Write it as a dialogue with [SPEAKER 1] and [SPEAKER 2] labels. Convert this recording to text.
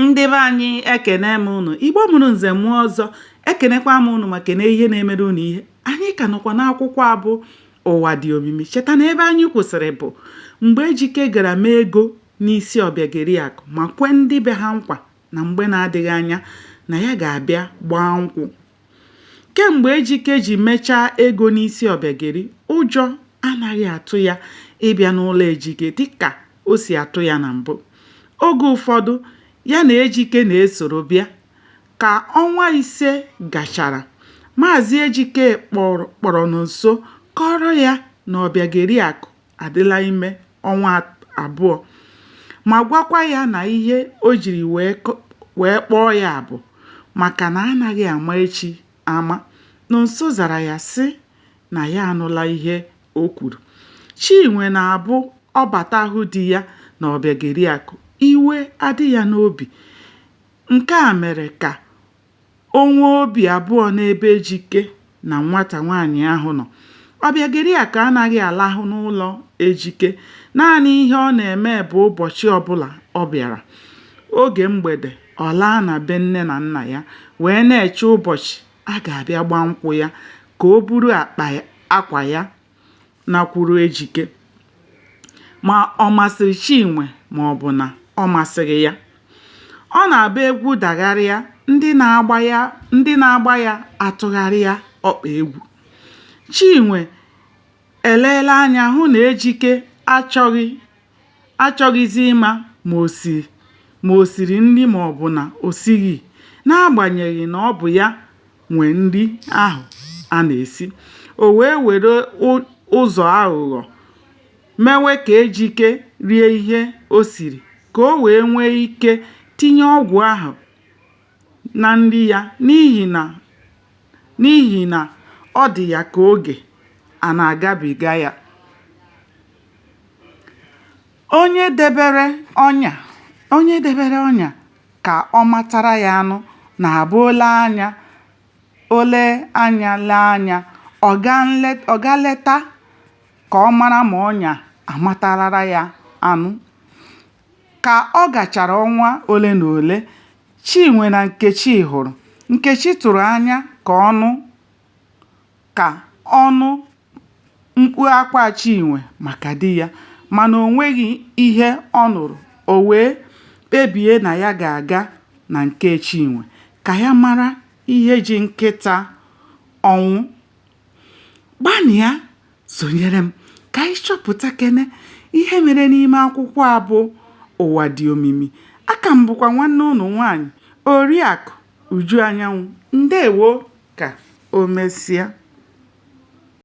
[SPEAKER 1] Ndị be anyị ekene m unu. Igbo mụrụ nze mụọ ọzọ, ekenekwa m unu ma kene ihe na-emere unu ihe. Anyị ka nọkwa n'akwụkwọ a bụ Ụwa Dị Omimi. Cheta na ebe anyị kwụsịrị bụ mgbe Ejike gara mee ego n'isi Ọbịageriakụ ma kwe ndị be ha nkwa na mgbe na-adịghị anya na ya ga-abịa gbaa nkwụ. Kemgbe Ejike ji mechaa ego n'isi Ọbịageri, ụjọ anaghị atụ ya ịbịa n'ụlọ Ejike dịka o si atụ ya na mbụ. Oge ụfọdụ, ya na Ejike na-esoro bịa. Ka ọnwa ise gachara, Maazị Ejike kpọrọ Nonso kọọrọ ya na Ọbịageriakụ adịla ime ọnwa abụọ ma gwakwa ya na ihe o jiri wee kpọọ ya bụ maka na anaghị ama echi ama. Nonso zara ya sị na ya anụla ihe o kwuru. Chinwe na-abụ ọ bata hụ di ya na Ọbịageriakụ, iwe adị ya n'obi. Nke a mere ka o nwee obi abụọ n'ebe Ejike na nwata nwaanyị ahụ nọ. Ọbịageriakụ anaghị alahụ n'ụlọ Ejike. Naanị ihe ọ na-eme bụ ụbọchị ọbụla ọ bịara oge mgbede, ọ laa na be nne na nna ya wee na-eche ụbọchị a ga-abịa gbaa nkwụ ya ka o buru akpa akwa ya nakwuru Ejike ma ọ masịrị Chinwe ma ọ bụ na ọ masịghị ya. Ọ na-abụ egwu dagharịa, ndị na-agba ya atụgharịa ọkpa egwu. Chinwe eleela anya hụ na Ejike achọghịzị ịma ma o siri nri maọbụ na o sighi n'agbanyeghị na ọ bụ ya nwe nri ahụ a na-esi. O wee were ụzọ aghụghọ mewe ka Ejike rie ihe o siri ka o wee nwee ike tinye ọgwụ ahụ na nri ya n'ihi na ọ dị ya ka oge a na-agabiga ya. Onye debere ọnya ka ọ matara ya anụ na-abụ o lee anya lee anya, ọ gaa leta ka ọ mara ma ọnya amatalara ya anụ. Ka ọ gachara ọnwa ole na ole, Chinwe na Nkechi hụrụ. Nkechi tụrụ anya ka ọ nụ mkpu akwa Chinwe maka di ya, mana o nweghị ihe ọ nụrụ, o wee kpebie na ya ga-aga na nke Chinwe ka ya mara ihe ji nkịta ọnwụ. Gbanịa sonyere m ka anyị chọpụtakene ihe mere n'ime akwụkwọ a bụ Ụwa Dị Omimi. Aka m bụkwa nwanne unu nwaanyị, Oriakụ Uju Anyanwụ. Ndewo ka o mesịa.